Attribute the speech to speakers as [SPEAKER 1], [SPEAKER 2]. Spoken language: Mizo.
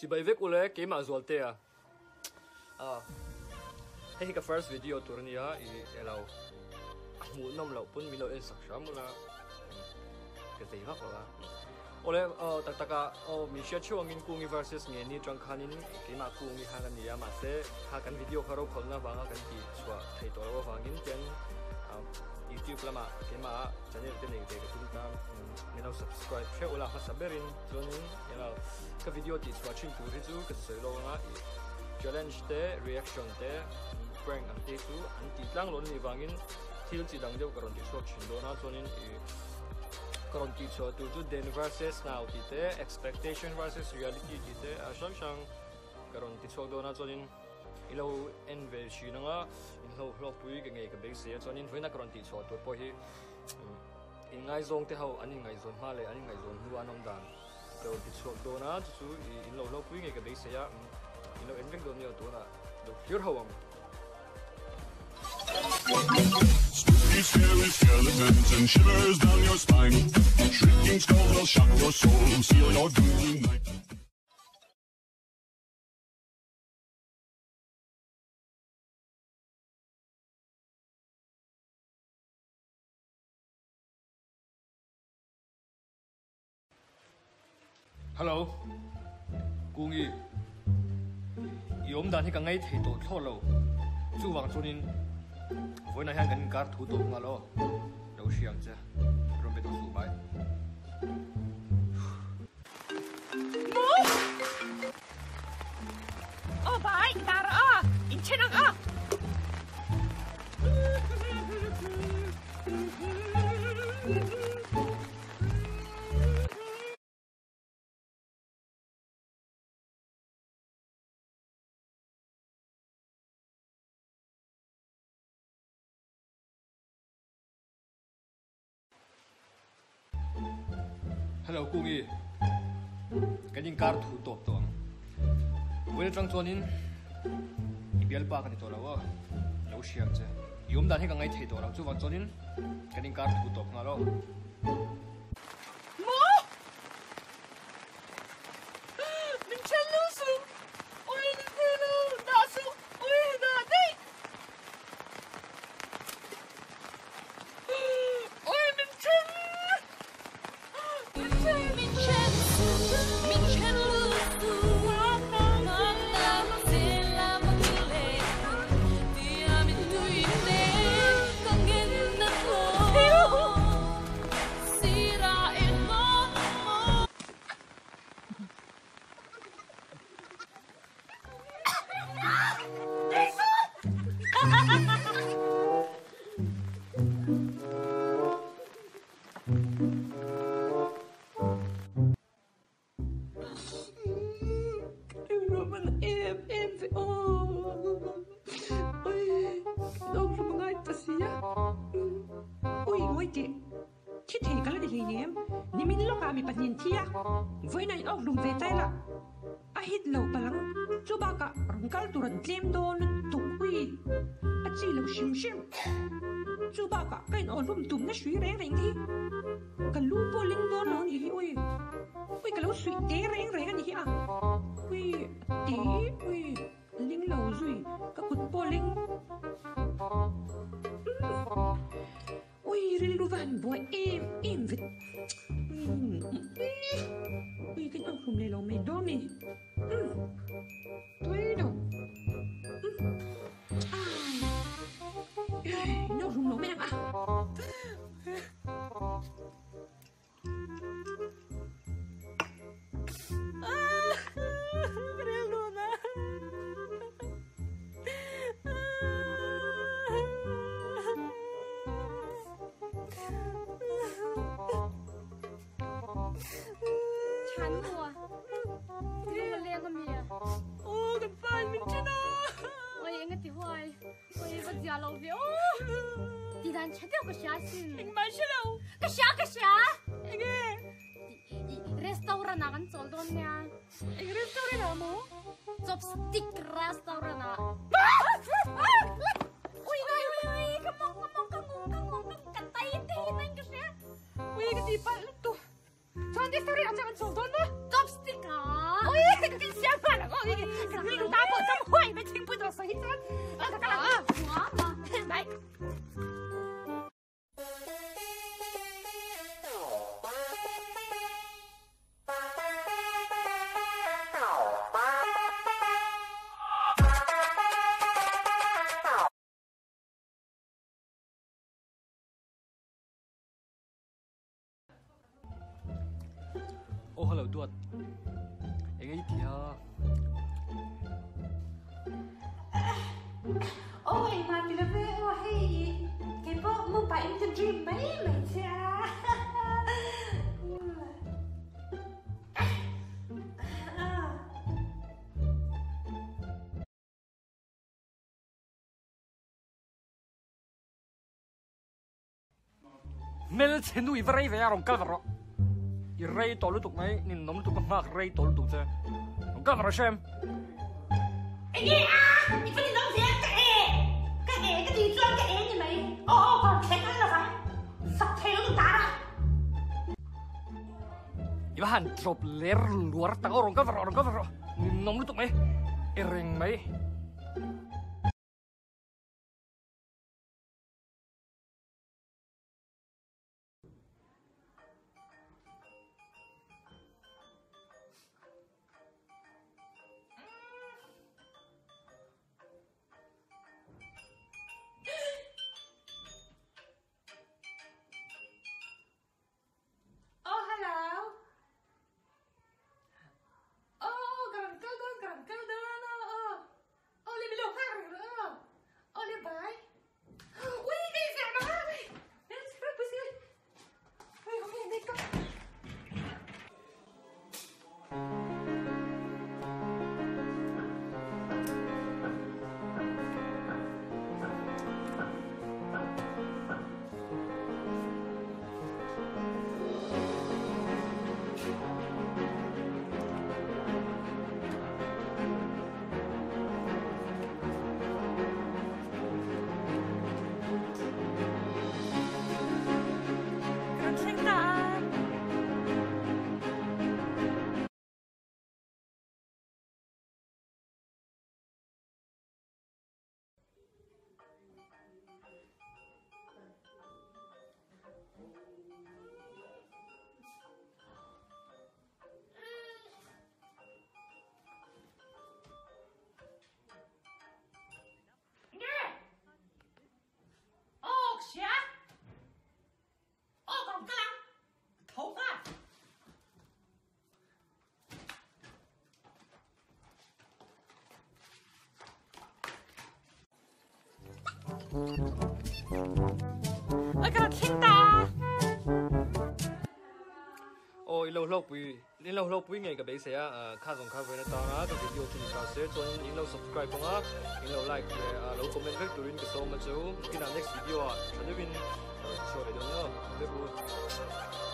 [SPEAKER 1] Chibai vek ule keimah Zualtea ah hei hi ka first video tur ania i elo a hmuh nawm loh pawn min lo en sak hram ula ka zei vak lo a awle aw tak tak ah aw min hriat theuh angin Kungi versus Ngeni tang khanin keimah Kungi khan a ni a mahse kha kan video kha rokhawlna avanga kan tih chhuah theih tawh loh avangin tian YouTube lamah keimah channel te nei ve ka tum ta min lo subscribe theuh ula hmasa berin chuanin elo Ka video tih chhuah thin tur hi chu ka sawi lo anga ih challenge te reaction te prank ang te chu an tih tlang lo anih vangin thil chi dang deuh ka rawn ti chhuak thin dawn a chuanin ih ka rawn tih chhuah tur chu den versus now tih te expectation versus reality tih te a hrang hrang ka rawn ti chhuak dawn a chuanin i lo en ve thin anga in hlauhlawk pui ka ngei ka beisei a chuanin vawiina ka rawn tih chhuah tur pawh hi inngaizawng te ho an inngaihzawn hma leh an inngaihzawn hnu an awm dan Ka rawn ti chhuak dawn a, chu chu in lo hlawpui ngei ka beisei a, in lo en vek dawn nia tunah lo thlir ho ang.
[SPEAKER 2] Spooky scary skeletons and shivers down your spine Shrieking skulls will shock your soul, seal your doom tonight.
[SPEAKER 1] Hello Kungi i awm dan hi ka ngai thei tawh thlawh lo chuvang chuanin vawiinah hian kan inkar thu tawh nghal aw lo hria ang che rawn be tawh suh bai.
[SPEAKER 3] Aw bai dar a in then ang a.
[SPEAKER 1] Hello Kungi, kan inkar thu tawp tawh ang. Vawiin atang chuanin i bialpa ka ni tawh lo aw, lo hria ang che. I awm dan hi ka ngaih thei tawh lo, chuvang chuanin kan inkar thu tawp nghal aw.
[SPEAKER 3] Maw! Min then lo suh! Ui min thei lo! Dah suh! Ui dah daih! Ui min then! Min then!
[SPEAKER 4] Min then suh! Min then lo suh!
[SPEAKER 3] Em em ve aw ui dawng hlum a ngai ta si a ui ngawi teh thi thei ka la ni hleinem nimin lawkah mi pahnih thi a vawiin a in awk hlum ve ta ila a hit lo palang chu bakah rawn kal tur an tlem dawn lutuk ui a chi lo hrim hrim chu bakah ka in awh hlum tumna hrui reng reng te hi ka lu pawh ling dawn lo a nih hi ui ui ka lo suih te reng reng a ni hi a ui. Ti ui ling lo zui ka kut pawh ling ui rilru va han buai em em vet ui ka inawk hlum leh lo mai dawn mi tui lo ai inawk hlum lo mai ang a.
[SPEAKER 5] Chan maw? Lung a leng a mi a?
[SPEAKER 3] Aw kan pa in min then a.
[SPEAKER 5] Oi eng a ti huai. Oi va zia lo ve aw. Ti dan tha deuh ka hria sin.
[SPEAKER 3] Engmah hre lo.
[SPEAKER 5] Ka hria ka hria.
[SPEAKER 3] Enge?
[SPEAKER 5] I restaurant ah kan chawl dawn nia.
[SPEAKER 3] Eng restaurant ah maw?
[SPEAKER 5] Chopstick restaurant ah. Ui ui ui ui ka mawng ka mawng ka ngung ka ngung ka ka tai te hi nang ka hria.
[SPEAKER 3] Ui ka ti palh lutuk. Chuan restaurant ah chuan kan chawl dawn maw?
[SPEAKER 5] Chopstick ah.
[SPEAKER 3] Ui ka tin siam. Ka rilru ta pawh dam huai mai thingpui tur a sawi hi chuan. Ka kal ang. Bye.
[SPEAKER 1] Aw hello duat eng ei ti a.
[SPEAKER 3] Aw engmah ti lo ve aw hei keipawh mu pah in ka dream mai mai che a.
[SPEAKER 1] Hmelchhe nu i va rei ve a rawn kal vat rawh. I rei tawh lutuk mai, ninawm lutuk ka nghak rei tawh lutuk che. Rawn kal vat rawh Shem.
[SPEAKER 3] Enge a? I va ninawm ve a, ka e! Ka e ka tih chuan ka e ni mai. Aw aw ka rawn thleng al lovang. Zak thei lutuk dar a.
[SPEAKER 1] I va han drop ler luar tak aw rawn kal vat rawh, rawn kal vat rawh. Ninawm lutuk mai. E reng mai.
[SPEAKER 3] Oh, hello. Oh, ka rawn kal dawn, ka rawn kal dawn. Oh, oh. Aw le milo nghak reng rawh aw. Aw le bai. Ui ka i zah bang a. Hei hei makeup. Kan thleng ta a. Nge? Aw, ka hria. Aw, ka rawn kal ang. Ka tho nghal. Oi ka rawn thleng ta.
[SPEAKER 1] Aw i lo hlawkpui in lo hlawkpui ngei ka beisei a kha zawng kha vawiin atanga ka video chu ni ta se chuan in lo subscribe anga in lo like leh lo comment vek turin ka sawm a chu kinah next video ah tha deuhin ka rawn chhuak leh dawn nia bye bye.